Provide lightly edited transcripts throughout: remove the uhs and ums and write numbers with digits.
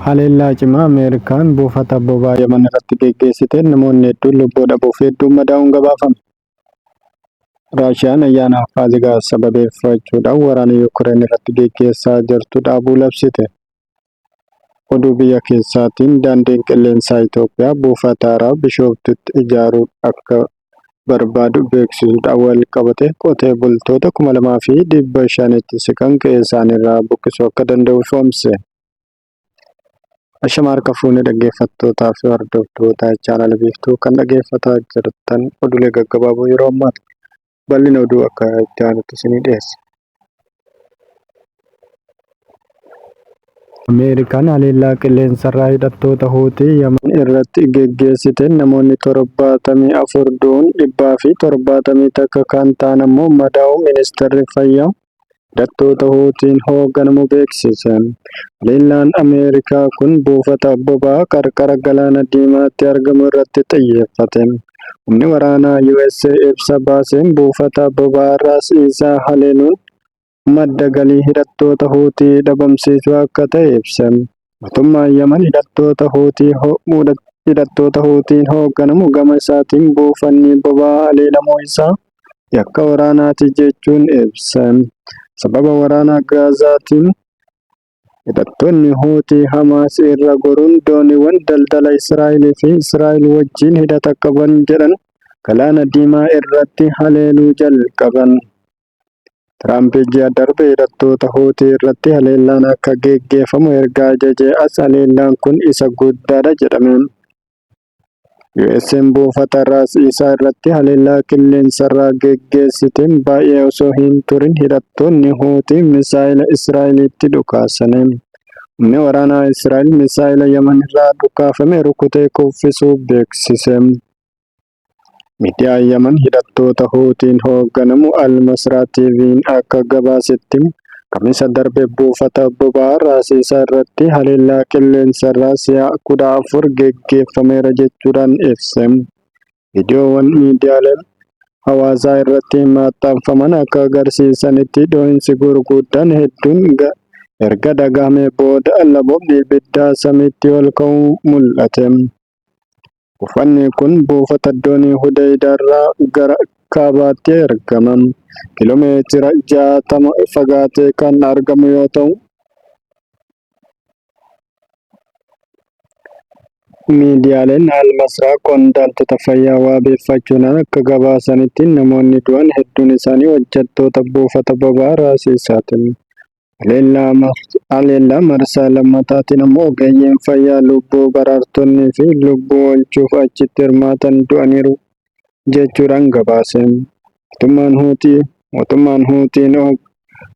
Haleellaa cimaa Ameerikaan buufata boba'aa Yaman irratti geggeessiteen namoonni hedduun lubbuu dhabuu fi hedduun madaa'uun gabaafame. Raashiyaan ayyaana Faasikaa sababeeffachuudhaan waraana Yuukireen irratti geggeessaa jirtu dhaabuu labsite. Oduu biyya keessaatiin daandiin qilleensaa Itoophiyaa buufata haaraa Bishooftutti ijaaruu akka barbaadu beeksisuudhaan wal qabate qotee bultoota 2500tti siqan qe'ee isaaniirraa buqqisuu akka danda'u ifoomse. Ashama harka fuunee dhaggeeffattootaa fi hordoftoota chaanala Biiftuu kan dhaggeeffataa jirtan oduulee gaggabaaboo yeroo ammaati. Bal'ina oduu akka itti aanutti isinii dhiyeessa. Ameerikaan haleellaa qilleensarraa hidhattoota Huutii Yaman irratti geggeessiteen namoonni 74 du'uun 171 kan ta'an ammoo madaa'uu ministeerri fayyaa hidhattoota Huutiin hoogganamu beeksise. Haleellaan Ameerikaa kun buufata boba'aa qarqara Galaana Diimaatti argamu irratti xiyyeeffate. Humni waraanaa US ibsa baaseen buufata boba'aa Raas Iisaa haleeluun madda galii hidhattoota Huutii dhabamsiisuu akka ta'e ibse. Mootummaan Yaman hidhattoota Huutiin hoogganamu gama isaatiin buufanni boba'aa haleelamuu isaa yakka waraanaati jechuun ibse. Sababa waraana Gaazaatiin hidhattoonni Huutii Hamaas irra goruun dooniiwwan daldala Israa'el fi Israa'el wajjin hidhata qaban jedhan Galaana Diimaa irratti haleeluu jalqaban. Tiraamp ji'a darbe hidhattoota Huutii irratti haleellaan akka geggeeffamu erga ajajee as haleellaan kun isa guddaadha jedhame. US'n buufata Raas Isaa irratti haleellaa qilleensarraa geggeessiteen baay'ee osoo hin turin hidhattoonni Huutii misaa'ila Israa'elitti dhukaasane. Humni waraanaa Israa'el misaa'ila Yaman irraa dhukaafame rukutee kuffisuu beeksise. Miidiyaan Yaman hidhattoota Huutiin hoogganamu Al-Masraa TV'n akka gabaasetti Kamisa darbe buufata boba'aa Raas Isaa irratti haleellaa qilleensarraa si'a 14 geggeeffameera jechuudhaan ibse. Viidiyoowwan miidiyaaleen hawaasaa irratti maxxanfaman akka agarsiisanitti dhohinsi gurguddaan hedduun erga dhagahamee booda laboobni ibiddaa samiitti ol ka'uu mul'ate. Buufanni kun buufata doonii Hudaydaarraa gara kaabaatti argama. Kiiloomeetira 60 fagaatee kan argamu yoo ta'u, miidiyaaleen Al-Masraa qondaaltota fayyaa wabeeffachuun akka gabaasanitti namoonni du'an hedduun isaanii hojjettoota buufata boba'aa Raas Isaati. Haleellaa marsaa lammataatiin ammoo ogeeyyiin fayyaa lubbuu baraartonnii fi lubbuu oolchuuf achitti hirmaatan du'aniiru jechuudhaan gabaase. Mootummaan Huutii mootummaan Huutiin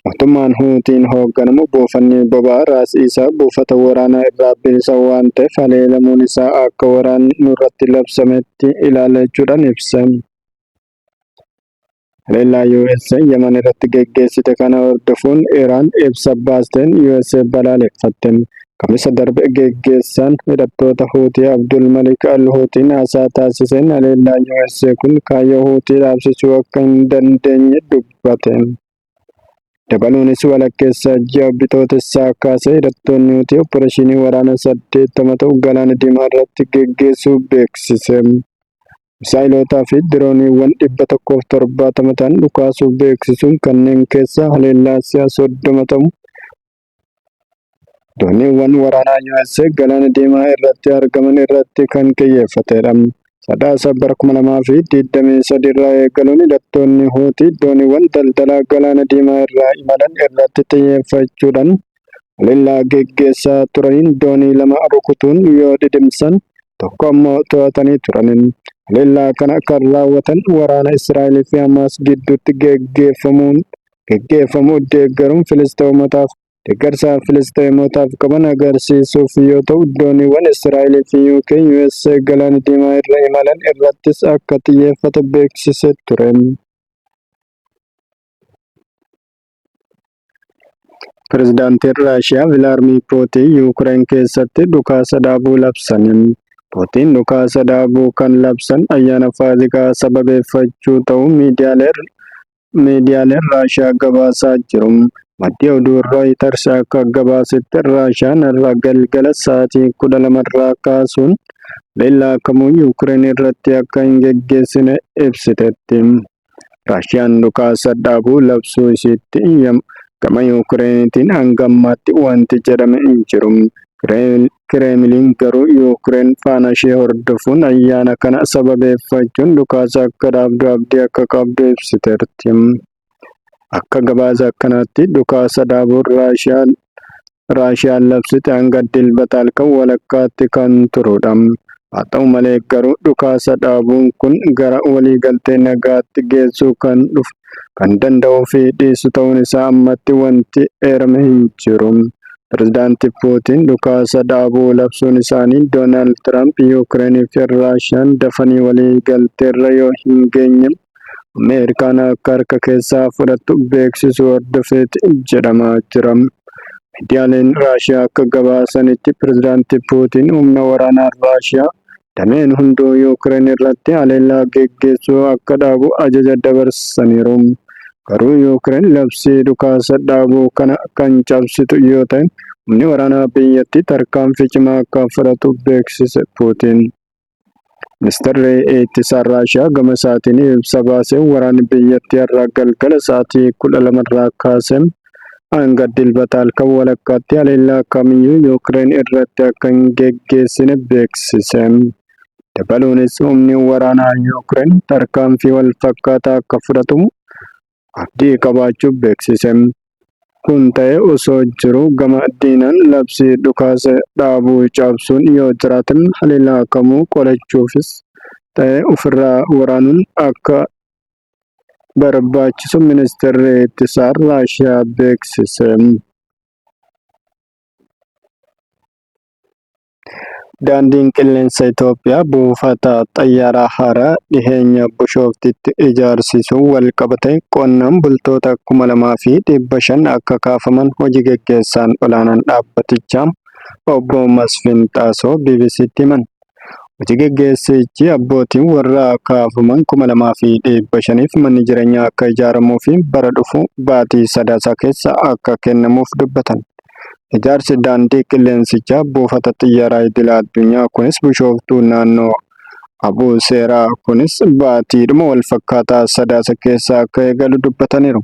mootummaan Huutiin hoogganamu buufanni boba'aa Raas Isaa buufata waraanaa irraa bilisa waan ta'eef haleelamuun isaa akka waraanni nurratti labsametti ilaala jechuudhaan ibse. Haleellaa USA Yaman irratti geggeessite kana hordofuun Iraan ibsa baasteen USA balaaleffatte. Kamisa darbe geggeessaan hidhattoota Huutii Abdul Malik al-Huutiin haasaa taasiseen haleellaa USA kun kaayyoo Huutii dhaabsisuu akka hin dandeenye dubbate. Dabaluunis walakkeessa ji'a Bitootessaa kaasee hidhattoonni Huutii opporeeshinii waraana 80 ta'u Galaana Diimaa irratti geggeessuu beeksise. Misaa'ilootaa fi dirooniiwwan 170 ta'an dhukaasuu beeksisuun kanneen keessaa haleellaa si'a 30 ta'u dooniiwwan waraanaa USA Galaana Diimaa irratti argaman irratti kan qiyyeeffatedha. Sadaasa bara 2023 irraa eegaluun hidhattoonni Huutii dooniiwwan daldalaa Galaana Diimaa irraa imalan irratti xiyyeeffachuudhaan haleellaa geggeessaa turaniin doonii lama rukutuun yoo dhidhimsan tokko ammoo to'atanii turan. Haleellaa kana kan raawwatan waraana Israa'el fi Hamaas gidduutti geggeeffamuun geggeeffamu deeggaruun Filisxeemotaaf deeggarsa Filisxeemotaaf qaban agarsiisuuf yoo ta'u, dooniiwwan Israa'el fi UK USA Galaana Diimaa irra imalan irrattis akka xiyyeeffate beeksisee ture. Pirezidaantiin Raashiyaa Vilaarmii Puutiin Yuukireen keessatti dhukaasa dhaabuu labsan. Puutiin dhukaasa dhaabuu kan labsan ayyaana Faasikaa sababeeffachuu ta'uu miidiyaaleen Raashiyaa gabaasaa jiru. Maddi oduu Rooyiters akka gabaasetti Raashiyaan har'a galgala sa'aatii 12 irraa kaasuun haleellaa kamuu Yuukireen irratti akka hin geggeessine ibsiteetti. Raashiyaan dhukaasa dhaabuu labsuu isiitti gama Yuukireenitiin hanga ammaatti wanti jedhame hin jiru. Kireemiliin garuu Yuukireen faana ishee hordofuun ayyaana kana sababeeffachuun dhukaasa akka dhaabdu abdii akka qabdu ibsiteerti. Akka gabaasa kanaatti dhukaasa dhaabuun Raashiyaan labsite hanga Dilbata halkan walakkaatti kan turudha. Haa ta'u malee garuu dhukaasa dhaabuun kun gara waliigaltee nagaatti geessuu kan dhufu kan danda'uu fi dhiisu ta'uun isaa ammatti wanti eerame hin jiru. Pirezidaanti Puutiin dhukaasa dhaabuu labsuun isaanii Doonaald Tiraamp Yuukireenii fi Raashiyaan dafanii waliigalteerra yoo hin geenye Ameerikaan akka harka keessaa fudhattu beeksisuu hordofeeti jedhamaa jira. Miidiyaaleen Raashiyaa akka gabaasanitti Pirezidaanti Puutiin humna waraanaa Raashiyaa dameen hunduu Yuukireen irratti haleellaa geggeessuu akka dhaabu ajaja dabarsaniiru. Garuu Yuukireen labsii dhukaasa dhaabuu kana kan cabsitu yoo ta'e humni waraanaa biyyattii tarkaanfii cimaa akka fudhatu beeksise Puutiin. Ministeerri Ittisaa Raashiyaa gama isaatiin ibsa baaseen waraanni biyyattii har'a galgala sa'aatii 12 irraa kaasee hanga Dilbata halkan walakkaatti haleellaa kamiyyuu Yuukireen irratti akka hin geggeessine beeksise. Dabaluunis humni waraanaa Yuukireen tarkaanfii wal fakkaataa akka fudhatu abdii qabaachuu beeksise. Kun ta'ee osoo jiruu gama diinaan labsii dhukaasa dhaabuu cabsuun yoo jiraate haleellaa kamuu qolachuufis ta'e ofirraa waraanuun akka barbaachisu ministeerri ittisaa Raashiyaa beeksise. Daandiin Qilleensa Itoophiyaa buufata xayyaaraa haaraa dhiheenya Bushooftitti ijaarsisuun walqabatee qonnaan bultoota 2,500 akka kaafaman hoji geggeessaan olaanaan dhaabbatichaa Obbo Masfin Xaasoo BBCtti himan. Hoji geggeessichi abbootiin warraa kaafaman 2,500f manni jireenyaa akka ijaaramuu fi bara dhufu baatii Sadaasaa keessa akka kennamuuf dubbatan. Ijaarsi daandii qilleensichaa buufata xiyyaaraa idila addunyaa kunis Bishooftuu naannoo Abuu Seeraa kunis baatiidhuma walfakkaataa Sadaasa keessa akka eegalu dubbataniiru.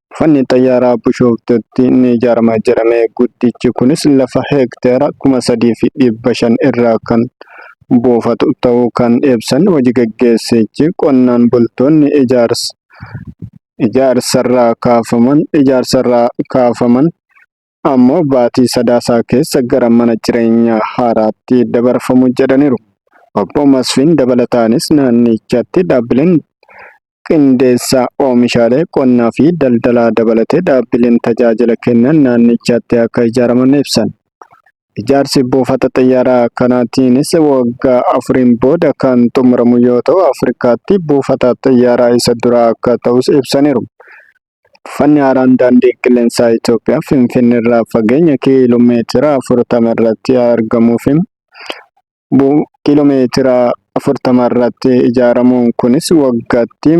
Buufanni xayyaaraa Bishooftuutti ni ijaarama jedhame guddichi kunis lafa heektaara 3,500 irraa kan buufatu ta'uu kan ibsan hoji gaggeessichi qonnaan bultoonni ijaarsarraa kaafaman ammoo baatii Sadaasaa keessa gara mana jireenyaa haaraatti dabarfamu jedhaniiru. Obbo Masfiin dabalataanis naannichatti dhaabbileen qindeessa oomishaalee qonnaa fi daldalaa dabalatee dhaabbileen tajaajila kennan naannichatti akka ijaaraman ibsan. Ijaarsi buufata xiyyaaraa kanaatiinis waggaa afuriin booda kan xumuramu yoo ta'u, Afrikaatti buufata xiyyaaraa isa duraa akka ta'us ibsaniiru. Buufanni haaraan daandii qilleensaa Itoophiyaa Finfinneerraa fageenya kiiloo meetira 40 irratti argamuu fi kiiloo meetira 40 irratti ijaaramuun kunis waggaatti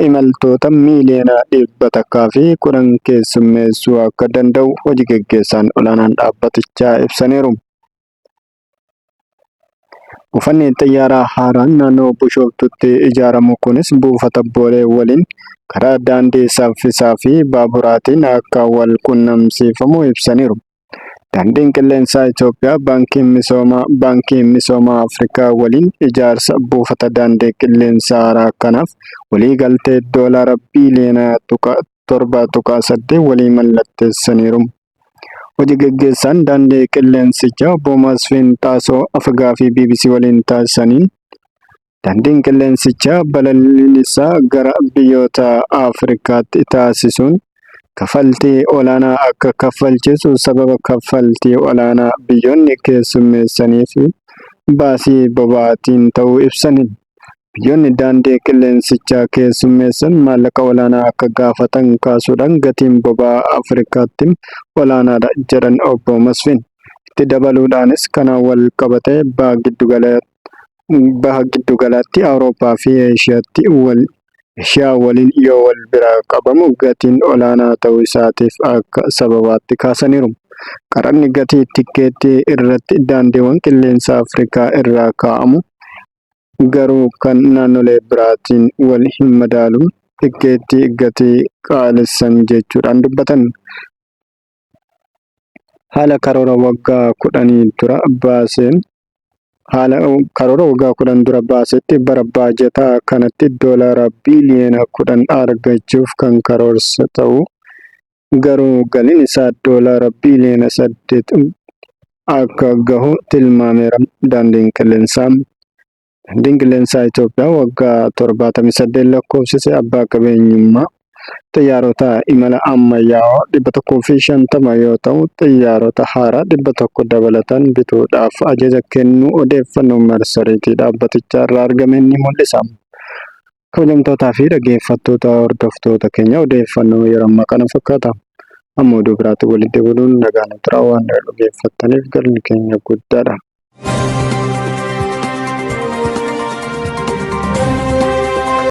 imaltoota miiliyoona 110 keessummeessuu akka danda'u hoji geggeessaan olaanaan dhaabbatichaa ibsaniiru. Buufanni xiyyaaraa haaraan naannoo Bishooftuutti ijaaramu kunis buufata Boolee waliin karaa daandii saffisaa fi baaburaatiin akka wal qunnamsiifamu ibsaniiru. Daandiin Qilleensaa Itoophiyaa Baankii Misoomaa Baankii Misoomaa Afrikaa waliin ijaarsa buufata daandii qilleensaa haaraa kanaaf waliigaltee doolaara biiliyoona 7.8 walii mallatteessaniiru. Hoji geggeessaan daandii qilleensichaa obbo Masfiin Xaasoo af-gaaffii bbc waliin taasisaniin daandiin qilleensichaa balalliin isaa gara biyyoota Afrikaatti taasisuun kaffaltii olaanaa akka kaffalchiisu sababa kaffaltii olaanaa biyyoonni keessummeessanii fi baasii boba'aatiin ta'uu ibsaniin. Biyyoonni daandii qilleensichaa keessummeessan maallaqa olaanaa akka gaafatan kaasuudhaan gatiin boba'aa Afrikaatti olaanaadha jedhan Obbo Masfiin. Itti dabaluudhaanis kanaan wal qabatee baha giddugalaatti, Awurooppaa fi Eeshiyaatti wal Eeshiyaa waliin yoo wal bira qabamu gatiin olaanaa ta'uu isaatiif akka sababaatti kaasaniiru. Qaraxni gatii tikkeettii irratti daandiiwwan qilleensaa Afrikaa irraa kaa'amu garuu kan naannolee biraatiin wal hin madaalu, tikkeettii gatii qaalessan jechuudhaan dubbatan. Haala karoora waggaa 10 dura baaseen haala karoora waggaa 10 dura baasetti bara baajataa kanatti doolaara biiliyoona 10 argachuuf kan karoorse ta'uu, garuu galiin isaa doolaara biiliyoona 8 akka gahu tilmaameera daandiin qilleensaa. Daandiin Qilleensaa Itoophiyaa waggaa 78 lakkoofsise abbaa qabeenyummaa xiyyaarota imala ammayyaawaa 150 yoo ta'u, xiyyaarota haaraa 100 dabalataan bituudhaaf ajaja kennuu odeeffannoon marsariitii dhaabbatichaa irraa argame ni mul'isa. Kabajamtootaa fi dhaggeeffattoota hordoftoota keenya, odeeffannoo yeroo ammaa kana fakkaata. Amma oduu biraatti walitti deebinuun nagaan turaa, waan dhaggeeffattaniif galmi keenya guddaadha.